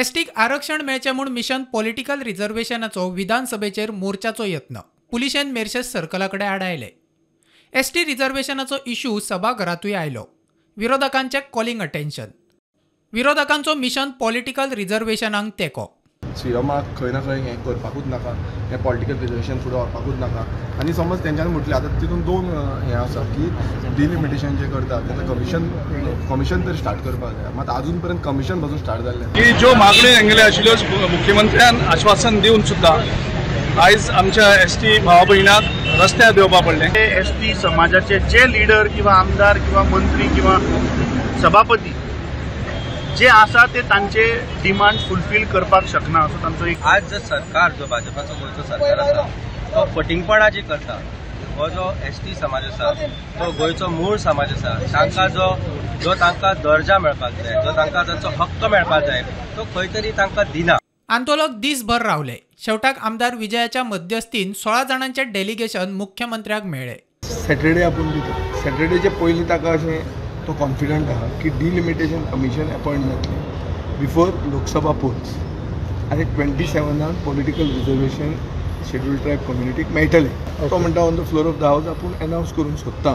एसटीक आरक्षण मेळचें म्हूण मिशन पॉलिटिकल रिझर्वेशनाचो विधानसभेचेर मोर्चाचो यत्न पुलिशेन मेरशेस सर्कला कडेन आडायले. एसटी रिझर्वेशनाचो इश्यू सभाघरांतूय आयलो. विरोधकांचें कॉलिंग अटेन्शन. विरोधकांचो मिशन पॉलिटिकल रिझर्वेशनाक तेंको. सीएमाक खंय ना खंय हें करपाकूच नाका, हें पॉलिटिकल रिजर्वेशन फुडें व्हरपाकूच नाका. आनी समज तेंच्यांनी म्हटलें आतां तितून दोन हें आसा की डिलिमिटेशन जें करता तेन्ना कमिशन तरी स्टार्ट करपाक जाय, मात आजून पर्यंत कमिशन पासून स्टार्ट जाल्लें. की ज्यो मागण्यो हेंगेल्यो आशिल्ल्यो मुख्यमंत्र्यान आश्वासन दिवन सुद्दां आयज आमच्या एसटी भावा भयणांक रस्त्यार देंवपा पडलें. एसटी समाजाचे जे लिडर किंवा आमदार किंवा मंत्री किंवा सभापती जे आसा ते तांचे डिमांड फुलफील करपाक शकना असो तांचो एक. आज जो सरकार जो भाजपाचो गोंयचो सरकार आसा तो फटिंगपणा जी करता, हो जो एसटी समाज आसा तो गोंयचो मूळ समाज आसा, तांकां जो तांकां दर्जा मेळपाक जाय, जो तांकां तांचो हक्क मेळपाक जाय तो खंय तरी तांकां दिना. आंदोलक दीसभर रावले. शेवटाक आमदार विजयाच्या मध्यस्थीन 16 जाणांचे डेलिगेशन मुख्यमंत्र्याक मेळ्ळे. सॅटर्डे आपूण दिता, सॅटर्डेचे पयलीं ताका अशें तो कॉन्फिडंट आहा की डिलिमिटेशन कमिशन अपॉयंट जातलें बिफोर लोकसभा पोल्स आनी 27 पॉलिटिकल रिजर्वेशन शेड्यूल ट्रायब कम्युनिटीक मेळटलें. तो म्हणटा on the floor of the house आपूण अनावन्स करूंक सोदता.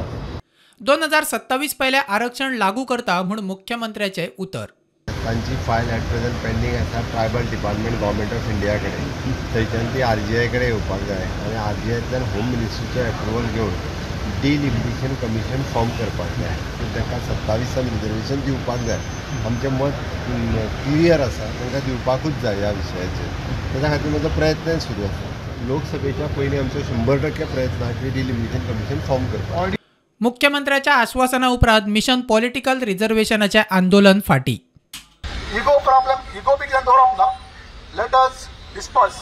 2027 पयलें आरक्षण लागू करता म्हूण मुख्यमंत्र्याचें उतर. तांची फायल एट प्रेझेंट पेंडींग आसा tribal department government of India कडेन, थंयच्यान ती आरजीआय कडेन येवपाक जाय आनी आरजीआयंतल्यान होम मिनिस्ट्रीचो एप्रुवल घेवन डिलिमिटेशन कमिशन फॉर्म करपाक जाय. तांकां 27 रिजर्वेशन दिवपाक जाय. आमचें मत क्लियर आसा, तांकां दिवपाकूच जाय ह्या विशयाचेर. ताच्या खातीर म्हजो प्रयत्न सुरू आसा. लोकसभेच्या पयलीं आमचो 100% प्रयत्न आसा की डिलिमिटेशन कमिशन फॉर्म करपाक. मुख्यमंत्र्याच्या आश्वासना उपरांत मिशन पॉलिटिकल रिझर्वेशनाचें आंदोलन फाटी. इगो प्रॉब्लम, इगो बी दवरप ना. Let us disperse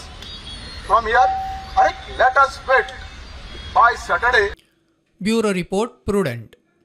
from here आनी let us wait by Saturday. Bureau report, Prudent.